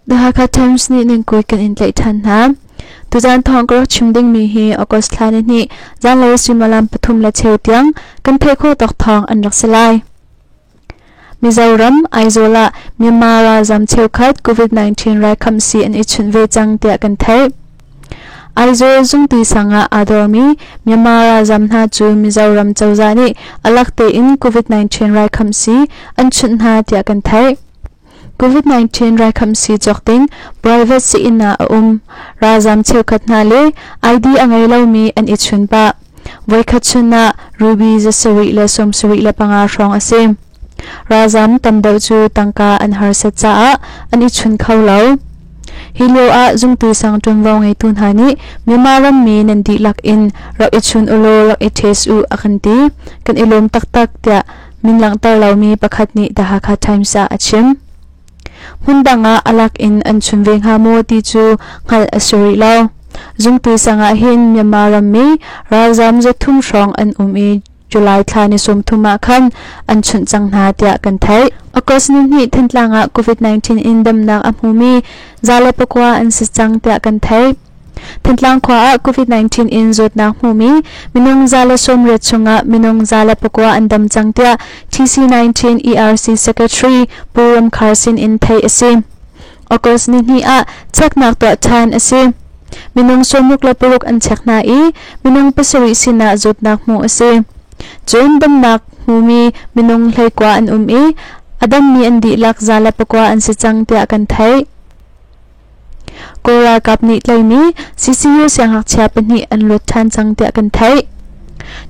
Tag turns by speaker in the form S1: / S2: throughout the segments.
S1: The Hakha Times nih nan kut kan in tlaih ṭhan hna. Tuzaan thawng ka rak chim dingmi hi August thla ni hnih zanlei suimilam pathum le cheu tiang kan theih khawh tawk thawng an rak si lai. Mizoram, Aizawl ah Myanmar ralzam cheukhat COVID-19 raikhamsii an i chunh ve cang tiah kan theih. Aizawl zungti sang ah aa dormi Myanmar ralzam hna cu Mizoram cozah nih a lak tein COVID-19 raikhamsii an chunh hna tiah kan theih. COVID-19 raikhamsii cawk ding private sii-inn ah a um. Ralzam cheukhat hna le ID a ngei lomi an i chun pah. Voikhat chun ah ruby 775 hrawng a si. Ralzam tam deuh cu tangka an harsat caah an i chun kho lo. Hi lio ah zungtu sang ṭuanvo ngeitu hna nih Myanmar rammi nan dihlak in rak i chun ulaw rak i test u a kan ti. Kan i lawm taktak tiah min langhter lomi pakhat nih The Hakha Times ah a chim. Hmundang ah a lak in an chun ve hnga maw ti cu hngalh a si rih lo. Zungpui sang ah hin Myanmar rammi ralzam zathum hrawng an um i July thla ni 30 ah khan an chunh cang hna tiah kan theih. August ni hnih Thantlang ah COVID-19 in damnak a hmumi 109 an si cang tiah kan theih. Thantlang khua ah COVID-19 in zawtnak hmumi minung 180 chungah minung 109 an dam cang tiah TC19 ERC Secretary Pu Ram Khar sin in theih a si. August ni hnih ah cheknak tuah ṭhan a si. Minung 66 an chek hna i minung pasarih sinah zawtnak hmuh a si. Cun damnak hmumi minung 19 an um i a dammi an dihlak 109 an si cang tiah kan theih. Kawl ralkap nih tlaimi CCU siangngakchia pahnih an luat ṭhan cang tiah kan theih.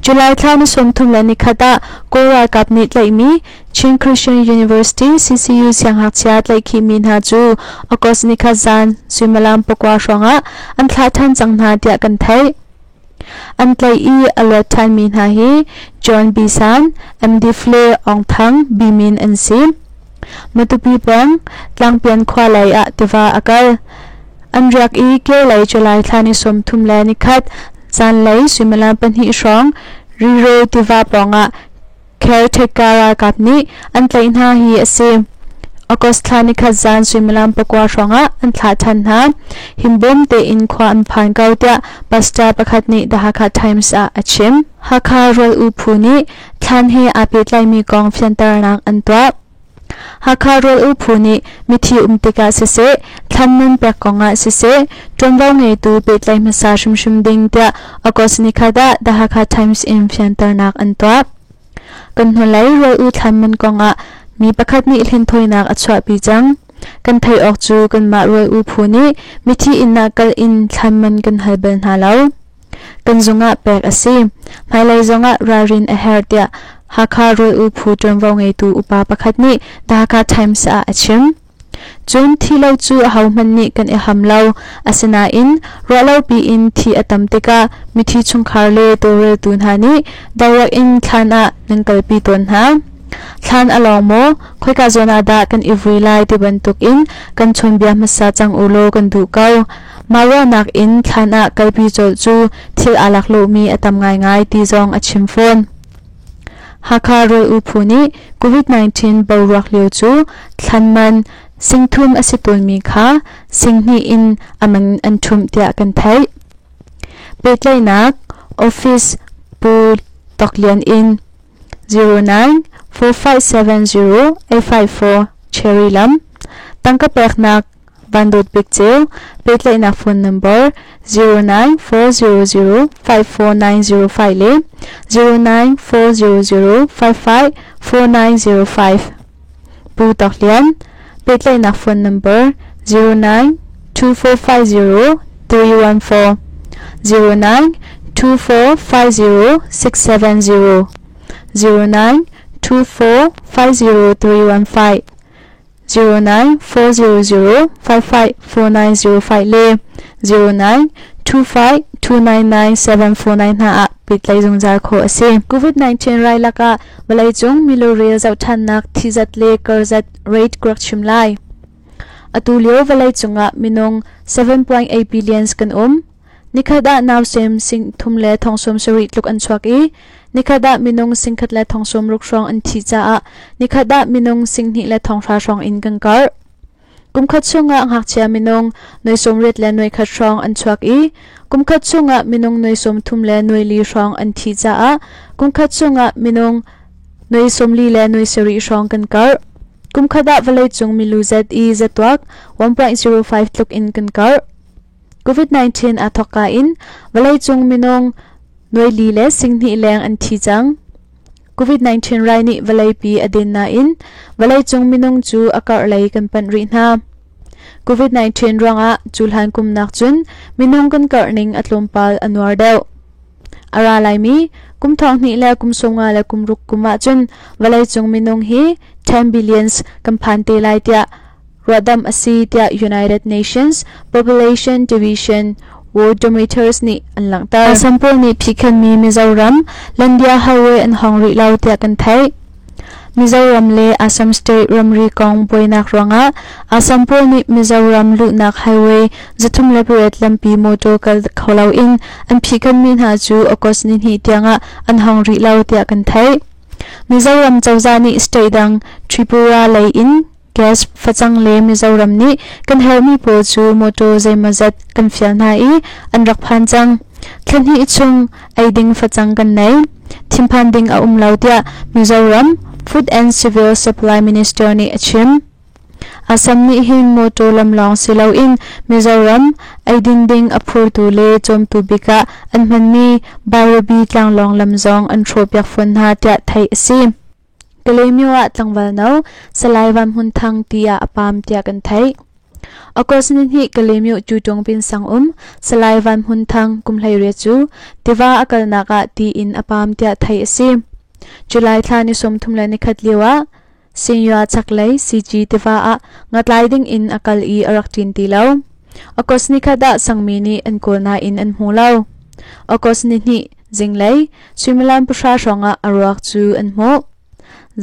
S1: July thla ni 31 ah Kawl ralkap nih tlaihmi Chin Christian University CCU siangngakchia tlaihkhihmi hna cu August nikhat zan suimilam pakua hrawngah an thlah ṭhan cang hna tiah kan theih. An tlaih i a luat ṭhanmi hna hi John B. San, MD Fle Aung Thang, B. Min an si. Matupi peng, Tlangpian khua lei ah tiva a kal. An riak i Kirlei July thla ni 31 zanlei suimilam pahnih hrawng Riro tiva pawngah Caretaker ralkap nih an tlaih hna hi a si. August thla nikhat zan suimilam pakua hrawngah an thlah ṭhan hna. Himbawm tein khua an phan ko tiah pastor pakhat nih The Hakha Times ah a chim. Hakha Rual U phu nih thlan he aa pehtlaimi kong fianternak an tuah. Hakha Rual U phu nih mithi um tikah siseh, thlan nun pek kongah siseh, ṭuanvo ngeitu pehtlaih hmasa hrimhrim ding tiah August nikhat ah The Hakha Times in fianternak an tuah. Kan hnulei Rual U thlan man kongah mi pakhat nih hlenthawinak a chuahpi cang. Kan theih awk cu kanmah Rual U phu nih mithi inn ah kal in thlan man kan hal bal hna lo. Kan zung ah pek a si. Hmailei zongah ralrin a herh tiah Hakha Rawl U phu ṭuanvo ngeitu upa pakhat nih The Hakha Times ah a chim. Cun thi lo cu ahohmanh nih kan i ham lo. Asinain ruahlopi in thi a tam tikah mithi chungkhar le tawlreltu hna nih direct in thlan ah nan kalpi tawn hna. Thlan a lawng maw? Khoika zawn ah dah kan i vui lai ti bantuk in kan chawnbia hmasa cang u law kan duh ko. Mah ruahnak in thlan ah kalpi colh cu thil aa laklawhmi a tam ngaingai ti zong a chim fawn. Hakha Rawl U phu nih COVID-19 boruak lio cu thlan man singthum a si tawnmi kha singhnih in a man an ṭhumh tiah kan theih. Pehtlaihnak Office Pu Tawk Lian in 09 4570 854 Cherry Lam Tangka peknak Van Dawt Bik Ceu, pehtlaihnak phone number 09400 54905 le 09400 554905. Pu Tawk Lian, pehtlaihnak phone number 09 2450 314 09 2450 670 09 2450 315 09 400 55 4905 le 09 25 299 749 hna ah pehtlaih zungzal khawh a si. COVID-19 rai lakah vawleicung milurel zohṭhannak thizat le karzat rate ka rak chim lai. Atu lio vawleicung ah minung 7.8 billions kan um. Nikhat ah nausem sing thum le thong sawm sarih tluk an chuak i nikhat ah minung sing khat le thong sawm ruk hrawng an thih caah nikhat ah minung sing hnih le thong hra hrawng in kan karh. Kumkhat chungah ngakchia minung noi 80 le noi khat hrawng an chuak i kumkhat chungah minung noi 30 le noi li hrawng an thih caah kumkhat chungah minung noi 40 le noi sarih hrawng kan karh. Kumkhat ah vawleicung milu zat i zatuak 1.05 tluk in kan karh. COVID-19 aa thawkka in vawleicung minung nuai li le sing hnih leng an thi cang. COVID-19 rai nih vawleipi a den nain vawleicung minung cu a karh lei kan panh rih hna. COVID-19 ruangah cuhlan kum nak cun minung kan karh ning a tlawmpal a nuar deuh. A ra laimi kum thong hnih le kum sawmnga le kum ruk kum ahcun vawleicung minung hi 10 billions kan phan te lai tiah ruahdamh a si tiah United Nations Population Division Worldometers nih an langhter. Assam pawl nih phihkhanmi Mizoram Landia Highway an hong rih lo tiah kan theih. Mizoram le Assam state ramri kong buainak ruangah Assam pawl nih Mizoram luhnak highway 38 lampi motor kal kho loin an phihkhanmi hna cu August ni hnih tiangah an hong rih lo tiah kan theih. Mizoram cozah nih state dang Tripura lei in gas facang le Mizoram nih kan herhmi pawl cu motor zeimawzat kan fial hna i an rak phan cang. Thla hnih chung ei ding facang kan nei. Thinphan ding a um lo tiah Mizoram Food and Civil Supply Minister nih a chim. Assam nih hin motor lam lawng si loin Mizoram eidin ding a phurtu le cawmtu bik ah an hmanmi Bairabi tlanglawng lam zong an hrawhpiak fawn hna tiah theih a si. Kalaymyo ah tlangval no Salai Van Hmun Thang tiah a pam tiah kan theih. August ni hnih Kalaymyo Tutong pin sang um Salai Van Hmun Thang kum 18 cu tiva a kalnak ah ti in a pam tiah theih a si. July thla ni 31 lio ah Singya chaklei CG tiva ah ngatlai ding in a kal i a rak ṭin ti lo. August ni khat ah sangmi nih an kawl nain an hmu lo. August ni hnih zinglei suimilam pahra hrawngah a ruak cu an hmuh.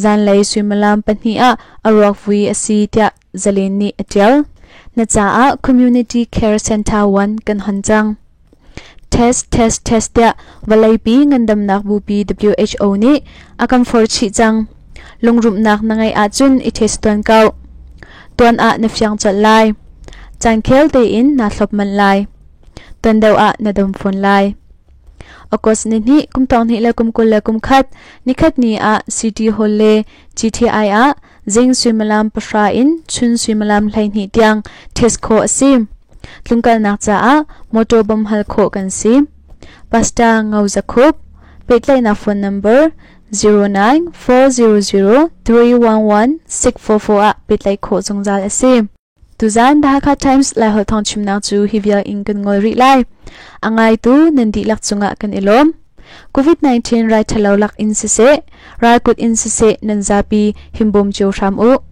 S1: Zanlei suimilam pahnih ah a ruak vui a si tiah Zalen nih a ṭial. Na caah Community Care Center 1 kan hon cang. Test, test, test tiah vawleipi ngandamnak bupi WHO nih a kan forhchih cang. Lungrumhnak na ngeih ahcun i test tuan ko. Tuan ah na fiang colh lai. Caan khel tein naa thlop manh lai. Tuan deuh ah na dam fawn lai. August ni hnih kum thong hnih le kum 21 nikhat ni ah City Hall le GTI ah zing suimilam 10 in chun suimilam 12 tiang test khawh a si. Tlungkalnak caah motor bawm hal khawh kan si. Pastor Ngau Za Khup, pehtlaihnak phone number 0940 311 644 ah pehtlaih khawh zungzal a si. Tuzan The Hakha Times Laiholh thawng chimnak cu hi vial in kan ngol rih lai. A ngaitu nan dihlak cungah kan i lawm. COVID-19 rai ṭhalo lak in siseh, ralkut in siseh nan zapi himbawm cio hram u.